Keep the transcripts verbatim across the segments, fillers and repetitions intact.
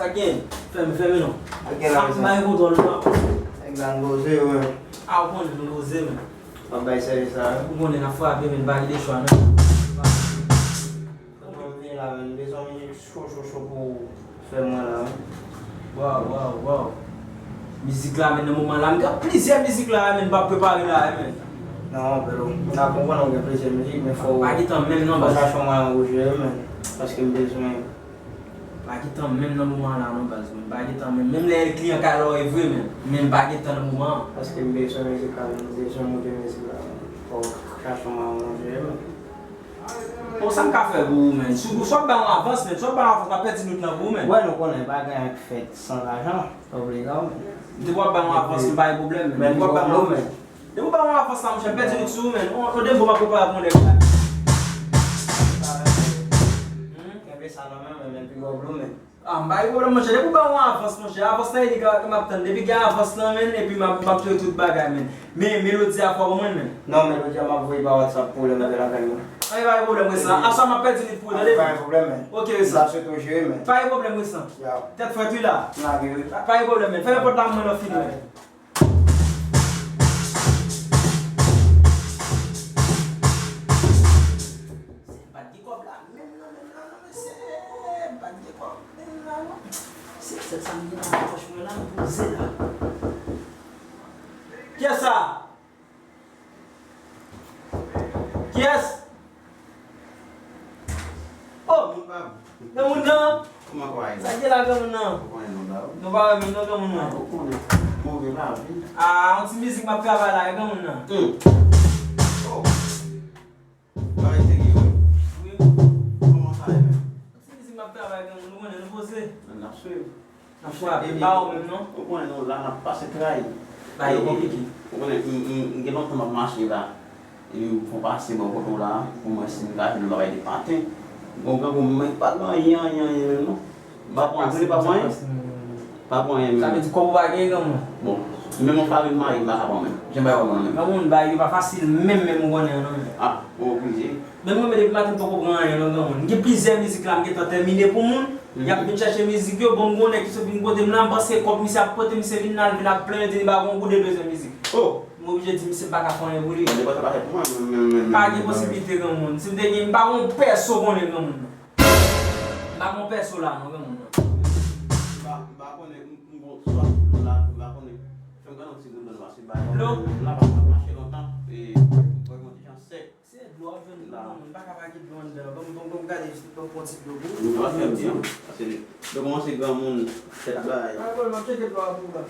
Sa gen, fèmen, fèmen non. Sa bay kontwòl non. Nèg la n poze wi. A ou konnen nou poze men. W ap bay sèvis la wi. Ou konnen n ap frape men n pa gen de chwa non. Mwen vini la men m bezwen yon cho cho cho pou fè mwen la wi. Waw, waw, waw. Mizik la men nan moman la m gen plizyè mizik la men m pa prepare la men. Non bro, m ka konprann ou gen plizyè mizik men fò. Pa gen tan menm non baz. Fò chache yon mwayen pou jere men. Paske m bezwen. Pa gen tan menm nan moman la non baz men. Pa gen tan menm. Menm lè kliyan ka lòre vre men. Men pa gen tan nan moman an. Paske m bezwen mizik la men. M bezwen moute mizik la men. Fò chache yon mwayen pou jere men. Bon, sa m ka fè pou ou, menn? Si w, si w ap bay yon avans, menn, si w ap bay yon avans, m ap pèdi nout lan pou ou, menn. Wè, nou konnen pa gen anyen k fèt san lajan, pa bliye sa, menn. M te pou ap bay yon avans, men pa gen pwoblèm, menn. Men depi w ap bay yon avans, depi w bay yon avans la, monchè, m pèdi nout sou ou, menn. On, on dembo m ap prepare pou yon nèg la. Hmm? Kenbe sa nan men w, menn, men pi gwo blou, menn. Ah, m pa gen pwoblèm, monchè. Depi w ba mwen avans, monchè. Avans lan, e li ka, ke m ap tann. Depi gen avans lan, menn, epi m ap, m ap jere tout bagay, menn. Men, melodi a fò pou mwen, menn. Non, melodi a, m ap voye pa WhatsApp pou lè m rive lakay mwen. Anyen pa gen pwoblèm, resan. Aswè, m ap pèdi nit pou ou, tande? Pa gen pwoblèm, menn. Ok, resan. M ap sot ou jere, menn. Pa gen pwoblèm, resan. Tèt frèt, wi, la. Tèt frèt, wi, la. Fèmen pòt la pou mwen, lè w fini, menn. M pa t gen kòb la menm nan men m la non, mesye. M pa t gen kòb menm la non. Se sèl sa m gen nan pòch mwen la, m poze la. Kiyès sa? Kiyès? Oh! Granmoun nan? Kòman w ye? Sa k gen la, granmoun nan? Ou konnen non la, wi. Nou pa wè menm non, granmoun nan. Ah, ou konnen. Move lavi. Ah, yon ti mizik m ap travay la, granmoun nan. Hmm. Oh. Bagay serye, wi. Wi. Kòman sa ye menm? Yon ti mizik m ap travay, granmoun, nou konnen, nou poze. N ap swiv. N ap frape, pa ou menm non. Ou konnen nou la, n ap pase tray. Bagay yo konplike. Ou konnen, m, m, m gen lontan m ap mache la. Epi m fon pase bò kote w la, pou mwen si m ka jwenn yon bagay de paten. Bon, grangou, mwen pa gen anyen, anyen, anyen menm non. M pa pran anyen, pa pran anyen. Pa pran anyen menm. Sa vle di kòb ou pa gen, granmoun? Bon, menm yon farin mayi m pa ka pran menm. Jan bagay yo menm. Granmoun, bagay yo pa fasil menm, menm ou konnen an non menm. Ah, ou oblije. Menm mwen menm depi maten m poko pran anyen non granmoun. M gen plizyè mizik la m gentan tèmine pou moun. Y ap vin chèche mizik yo, bon m gen yon nèg ki sot vin kote m la, m panse kòb misye ap pote, misye vin la, l vin ap plenyen, di li pa gen yon goud, l bezwen mizik. Oh! M oblije di misye m pa ka fè anyen pou li. Bon, nenpòt sa pa fèt pou mwen, men, men, men, men, men. Pa gen posiblite granmoun. Si m te gen, m pa gen yon pèso konnen granmoun non. M pa gen yon pèso la non granmoun non. M pa, m pa konnen, m, m gon swa dlo la, m pa konnen. Fè m gade yon ti goud dlo la, se bagay. Dlo? M la pa, pa mache lontan, e, m kwè m yon ti jan sèk. Se dlo w ap jwenn pou mwen, m pa ka pa gen dlo anndan. Ban m, ban m, ban m gade, ban m pran ti dlo pou ou. Nou va fè byen, paske dlo kòmanse granmoun, tèt ap bay. Pa gen pwoblèm, m ap tcheke dlo a pou ou la.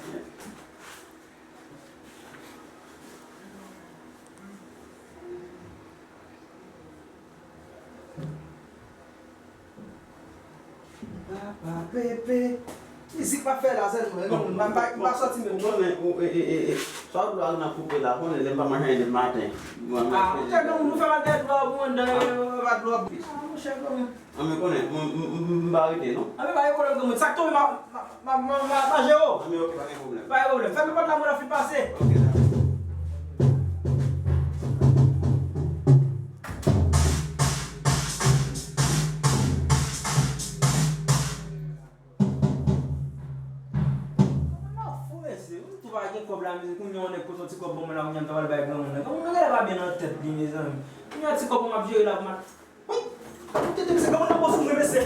Papa Pepe. Mizik m ap fè la sèlman, e granmoun, m pa, m pa, m pa sòti menm. Ou konnen, ou, e, e, e, e, sa w dlo a nan koupe la, konnen lè m pa manje anyen depi maten. Ah, monchè, granmoun, nou fè mal dèyè dlo a pou anndan, e, pa dlo a. Ah, monchè, granmoun. An, men konnen, m, m, m, m pa rete, non. Ah, men pa gen pwoblèm, granmoun. Sa k tonbe, ma, ma, ma, ma, ma, ma jere w. An, men ok, pa gen pwoblèm. Pa gen pwoblèm. Fèmen pòt la, mwen ap fin pase. Ok, dakò. Mwen fou, mesye. M tou pa gen kòb la, mesye. Kounye a, yon nèg pote yon ti kòb ban mwen la, kounye a, m ta pral bay granmoun nan. Granmoun nan genlè pa byen nan tèt li, mezanmi. Kounye a, ti kòb mwen ap jere la, pou m al, wi! Koute, mesye, granmoun nan poze mwen, mesye.